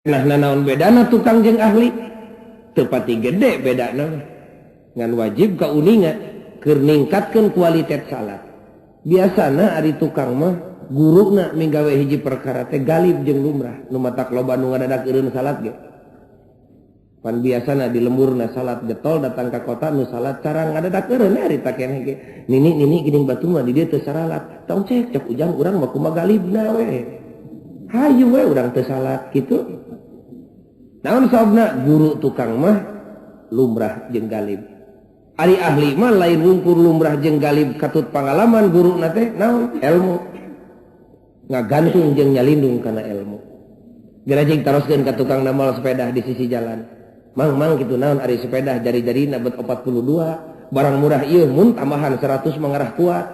Nah nanaon bedana tukang jeung ahli? Teu pati gede bedana mah. Ngan wajib kauninga keur ningkatkeun kualitas salat. Biasana ari tukang mah guruna minggawe hiji perkara teh galib jeung lumrah, nu matak loba nu ngadadak eureun salat ge. Pan biasana di lemburna salat getol datang ka kota nu salat cara ngadadak eureun ari ta keneh ge. Nini nini geuning batu mah di dieu teu saralat. Tong cek cek ujang urang mah kumaha galibna we. Hayu we urang teu salat kitu. Naon sababna guru tukang mah lumrah jeung galib. Ari ahli mah lain wungkur lumrah jeung galib katut pangalaman guruna teh naon ilmu. Ngagantung jeung nyalindung kana ilmu. Gerajing taroskeun ka tukang namal sepeda di sisi jalan. Mang mang kitu naon ari sepeda jari-jarina bet 42, barang murah ieu mun tambahan 100 mangarah kuat.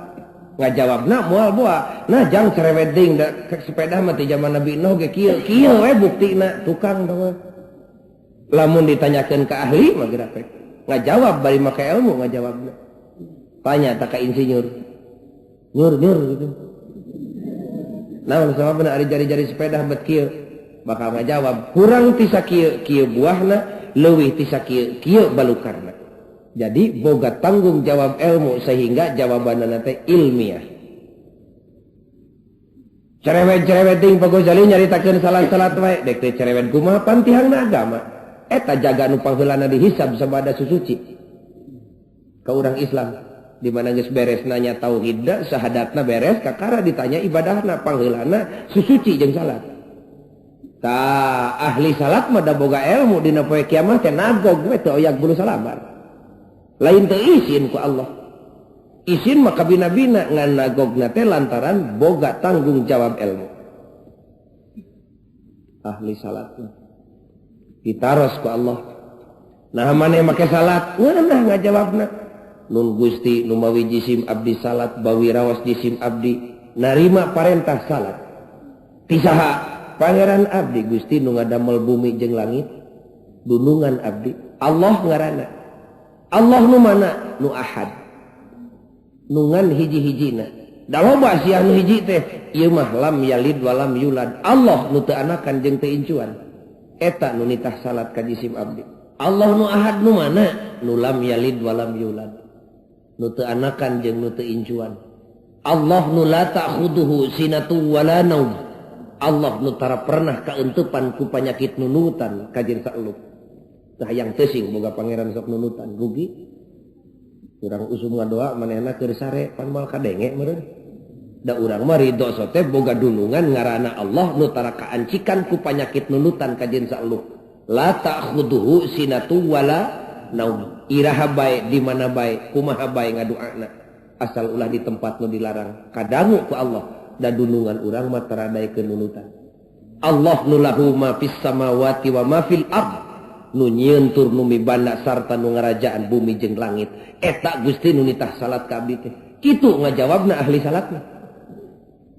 Ngajawabna moal boa. Nah jang cerewet deui da sepeda mah ti zaman Nabi Nuh ge kieu. Kieu we buktina tukang doang. Lamun ditanyakeun ka ahli mah geura pek. Ngajawab bari make ilmu ngajawabna. Tanya tak ka insinyur. Nyur nyur gitu. Naon sababna ari jari-jari sepeda bet kieu? Bakal ngajawab kurang ti sakieu kieu buahna, leuwih ti sakieu kieu balukarna. Jadi boga tanggung jawab ilmu sehingga jawabanna teh ilmiah. Cerewet-cerewet ting Pak Ghazali nyaritakeun salat-salat wae, dek teh cerewet kumaha pan tihangna agama. Eta jaga nu pangheulana dihisab sabada susuci. Ka urang Islam di mana geus beres nanya tauhidna, syahadatna beres, kakara ditanya ibadahna, pangheulana susuci jeung salat. Tah ahli salat mah da boga ilmu dina poe kiamat teh nagog we teu oyak bulu salabar. Lain teu izin ku Allah. Izin mah kabina-bina ngan nagogna teh lantaran boga tanggung jawab ilmu. Ahli salat mah ditaros ku Allah. Nah maneh make salat, ngeunah ngajawabna. Nun Gusti numawi jisim abdi salat bawi raos jisim abdi narima parentah salat. Ti saha? Pangeran abdi Gusti nu ngadamel bumi jeung langit, dunungan abdi. Allah ngaranna. Allah nu mana? Nu ahad. Nu ngan hiji-hijina. Da loba sia nu hiji teh, ieu mah lam yalid wa lam yulad. Allah nu teu anakan jeung teu incuan. Eta nu nitah salat ka jisim abdi. Allah nu ahad nu mana? Nu lam yalid wa lam yulad. Nu teu anakan jeung nu teu incuan. Allah nu la ta'khuduhu sinatu wala naum. Allah nu tara pernah kaentepan ku panyakit nunutan ka jeung saelup. Tah hayang teuing boga pangeran sok nunutan rugi. Urang usum ngadoa manehna keur sare pan moal kadenge meureun. Da urang mah ridho sote boga dunungan ngaranna Allah nu tara kaancikan ku panyakit nunutan ka jeung saelup. La ta'khuduhu sinatu wala naum. Iraha bae di mana bae kumaha bae ngadoana asal ulah di tempat nu dilarang kadangu ku Allah. Da dunungan urang mah tara daekeun nunutan. Allah nu lahu ma fis samawati wa ma fil ard, nu nyieun tur nu mibanda sarta nu ngarajaan bumi jeung langit. Eta Gusti nu nitah salat ka abdi teh. Kitu ngajawabna ahli salatna.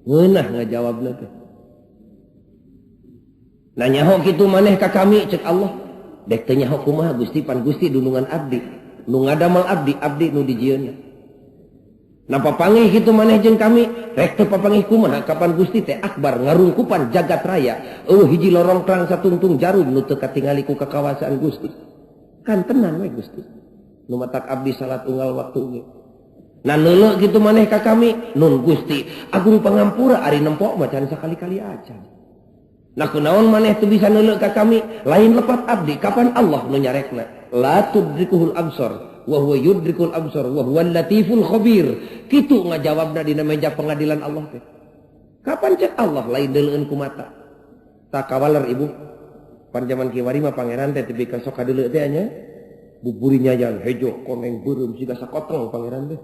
Ngeunah ngajawabna teh. Nah nyaho kitu maneh ka kami cek Allah. Dek teu nyaho kumaha Gusti pan Gusti dunungan abdi. Nu ngadamel abdi, abdi nu dijieunna. Napa panggih kitu maneh jeung kami? Rek teu papanggih kumaha kapan Gusti teh akbar ngarungkupan jagat raya. Eueuh hiji lorong terang satungtung jarum nu teu katingali ku kakawasaan Gusti. Kan tenan we Gusti. Nu matak abdi salat unggal waktu ge. Nah neuleuh kitu maneh ka kami? Nun Gusti, agung pangampura ari nempok mah can sakali-kali acan. Nah kunaon maneh teu bisa neuleuh ka kami? Lain lepat abdi kapan Allah nu nyarekna? La tudrikuhul absar wa huwa yudrikul absar wa huwal latiful khabir. Kitu ngajawabna dina meja pengadilan Allah teh. Kapan cek Allah lain deuleueun ku mata? Tak kawaler ibu. Pan jaman kiwari mah pangeran teh tepi ka sok kadeuleu teh nya. Buburinya yang hejo koneng beureum siga sakoteng pangeran teh.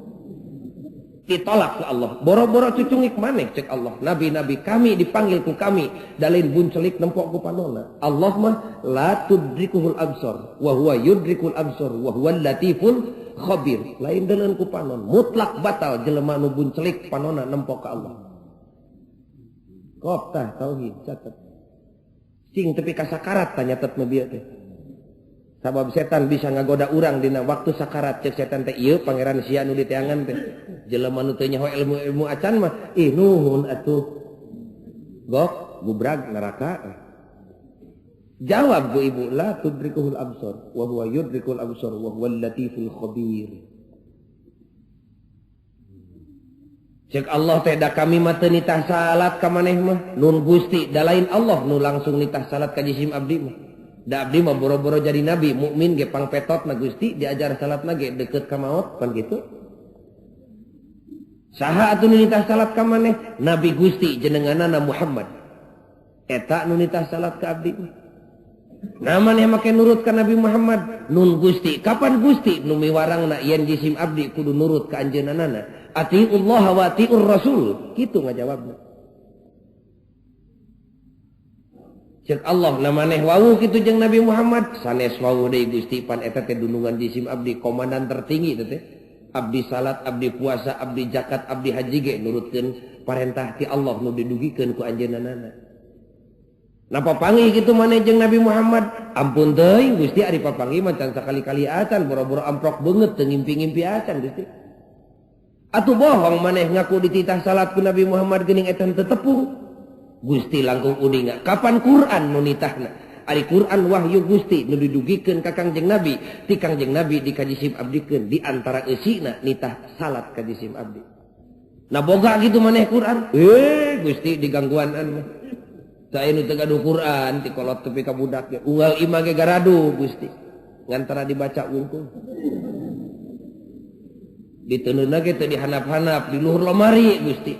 Ditolak ku Allah. Boro-boro cucungik maneh cek Allah. Nabi-nabi kami dipanggil ku kami dalin buncelik nempok ku panona. Allah mah la tudrikuhul absar wa huwa yudrikul absar wa huwal latiful khabir. Lain deuleuan ku panon, mutlak batal jelema nu buncelik panona nempok ka Allah. Kop tah tauhid catet. Sing tepi ka sakarat tah nyatet nu bieu teh. Sabab setan bisa ngagoda urang dina waktu sakarat cek setan teh ieu pangeran sia nu diteangan teh. Jelema nu teu nyaho ilmu-ilmu acan mah ih nuhun atuh. Gok gubrag neraka. Jawab bu ibu, la tudrikuhul absar wa huwa yudrikul absar wa huwal latiful khabir. Cek Allah teh da kami mah teu nitah salat ka maneh mah, nun Gusti da lain Allah nu langsung nitah salat ka jisim abdi mah. Da abdi mah boro-boro jadi nabi, mukmin ge pangpetotna Gusti diajar salatna ge deukeut ka maot pan kitu. Saha atuh nu nitah salat ka maneh? Nabi Gusti jenenganana Muhammad. Eta nu nitah salat ka abdi mah. Nah maneh make nurut ka Nabi Muhammad, nun Gusti kapan Gusti nu miwarangna yen jisim abdi kudu nurut ka anjeunna? Atiullah wa atiur rasul, kitu ngajawabna. Cek Allah na maneh wawuh kitu jeung Nabi Muhammad, sanes wawuh deui Gusti pan eta teh dunungan jisim abdi, komandan tertinggi teh teh. Abdi salat, abdi puasa, abdi zakat, abdi haji ge nurutkeun parentah ti Allah nu didugikeun ku anjeunna. Napa panggih kitu maneh jeung Nabi Muhammad? Ampun teuing Gusti ari papanggih mah can sakali-kali acan, boro-boro amprok beungeut teu ngimpi-ngimpi acan Gusti. Atuh bohong maneh ngaku dititah salat ku Nabi Muhammad geuning eta teu tepung. Gusti langkung uninga kapan Quran nu nitahna? Ari Quran wahyu Gusti nu didugikeun ka Kangjeng Nabi, ti Kangjeng Nabi dikajisim abdikeun di antara eusina nitah salat ka jisim abdi. Nah boga kitu maneh Quran? Gusti digangguanan mah. Saya nu teu gaduh Quran ti kolot tepi ka budak ge unggal imah ge garadu Gusti. Ngantara dibaca wungkul. Diteunna ge teu dihanap-hanap di luhur lomari Gusti.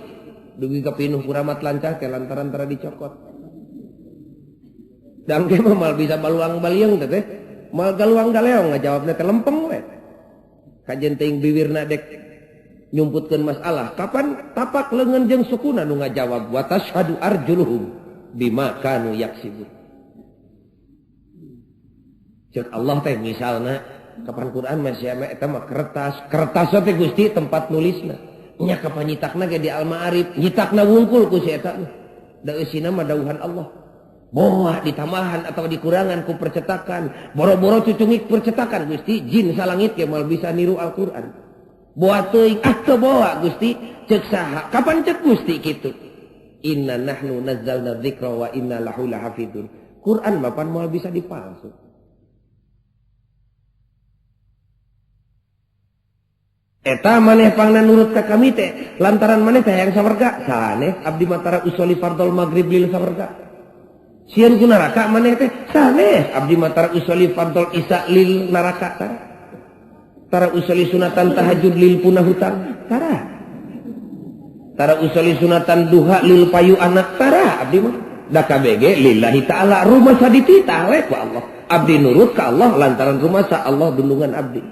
Dugi ka pinuh kuramat lancah teh lantaran tara dicokot. Dangke mah mal bisa baluang balieung teh teh. Mal galuang galeong ngajawabna teh lempeng we. Kajen teuing biwirna dek nyumputkeun masalah. Kapan tapak leungeun jeung sukuna nu ngajawab wa tashhadu arjuluhum bima kanu yaksibun. Cek Allah teh misalna kapan Quran masih ame eta mah kertas, kertas teh Gusti tempat nulisna. Nya kapan nyitakna ge di Al-Ma'arif, nyitakna wungkul ku si eta mah. Da eusina mah dauhan Allah. Boa ditambahan atau dikurangan ku percetakan, boro-boro cucungik percetakan Gusti, jin salangit ge moal bisa niru Al-Qur'an. Boa teuing ah teu boa Gusti, cek saha? Kapan cek Gusti kitu? Inna nahnu nazzalna dzikra wa inna lahu lahafidun. Quran mah pan moal bisa dipalsu. Eta maneh pangna nurut ka kami teh lantaran maneh teh hayang sawarga, sanes abdi mah tara usoli fardhol magrib lil sawarga. Sieun ku neraka maneh teh, sanes abdi mah tara usoli fardhol isya lil neraka tara. Tara usoli sunatan tahajud lil punah hutang tara. Tara usoli sunatan duha lil payu anak tara abdi mah. Da KBG lillahi ta'ala rumah sadititah we ku Allah. Abdi nurut ka Allah lantaran rumah sa Allah dundungan abdi.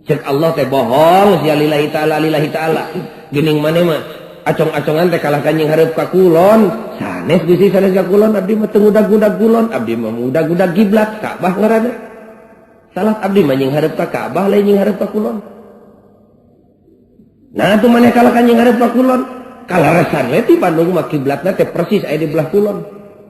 Cek Allah teh bohong sia lillahi ta'ala lillahi ta'ala. Geuning maneh mah acong-acongan teh kalah kanjing hareup ka kulon. Sanes Gusti sanes ka kulon abdi mah teu ngudag-ngudag kulon, abdi mah ngudag-ngudag kiblat Ka'bah ngaranna. Salat abdi mah nying hareup ka Ka'bah lain nying hareup ka kulon. Nah atuh maneh kalah kanjing hareup ka kulon. Kalaresan we ti Bandung mah kiblatna teh persis aya di belah kulon.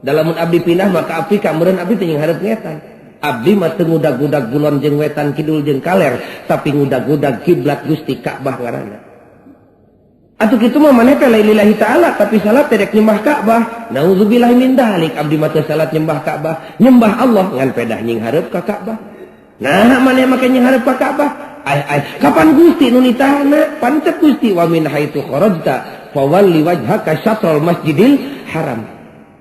Da lamun abdi pindah mah ka Afrika meureun abdi teh nying hareup ngetan. Abdi mah teu ngudag-ngudag kulon jeung wetan kidul jeung kaler, tapi ngudag-ngudag kiblat Gusti Ka'bah ngaranna. Atuh kitu mah maneh teh lain lillahi ta'ala tapi salat teh rek nyembah Ka'bah. Nauzubillah min dzalik, abdi mah teu salat nyembah Ka'bah, nyembah Allah ngan pedah nying hareup ka Ka'bah. Nah maneh make nying hareup ka Ka'bah. Ai ai kapan Gusti nu nitahna? Pancet Gusti wa min haitsu kharajta fawalli wajhaka syatrul masjidil haram.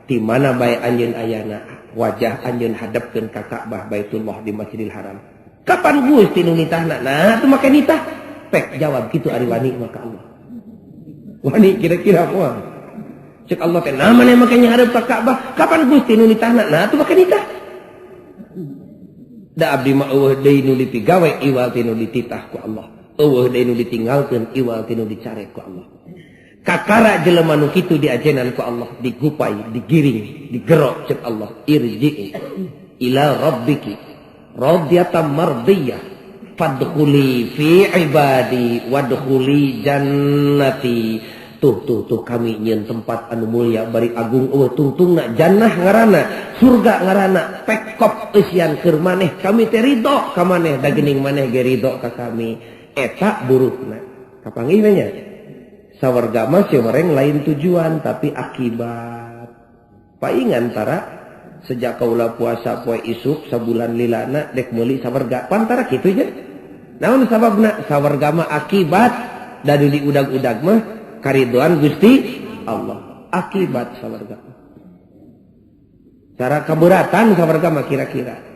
Di mana bae anjeun ayana wajah anjeun hadapkeun ka Ka'bah Baitullah di Masjidil Haram. Kapan Gusti nu nitahna? Nah atuh make nitah. Pek jawab kitu ari wani mah ka Allah. Wani kira-kira moal. Cek Allah teh nah maneh make nyareup ka Ka'bah, kapan Gusti nu nitahna? Nah atuh make nitah. Da abdi mah eueuh deui nu dipigawe iwal ti nu dititah ku Allah. Eueuh deui nu ditinggalkeun iwal ti nu dicarek ku Allah. Kakara jelema nu kitu diajenan ku Allah, digupai, digiring, digerok cek Allah, irji'i ila rabbiki radiyatan mardiyah fadkhuli fi ibadi wadkhuli jannati. Tuh tuh tuh kami nyeun tempat anu mulia bari agung eueuh tungtungna jannah ngaranna, surga ngaranna, pekop eusian keur maneh kami teh ridho ka maneh da geuning maneh ge ridho ka kami. Eta buruhna. Kapanggih nya? Sawarga mah si horeng lain tujuan tapi akibat. Paingan tara Sejak kaula puasa poe isuk sabulan lilana dek meuli sawarga. Pantara kitu nya. Naon sababna? Sawarga mah akibat da di udag-udag mah karidoan Gusti Allah. Akibat sawarga. Cara keberatan sawarga mah kira-kira.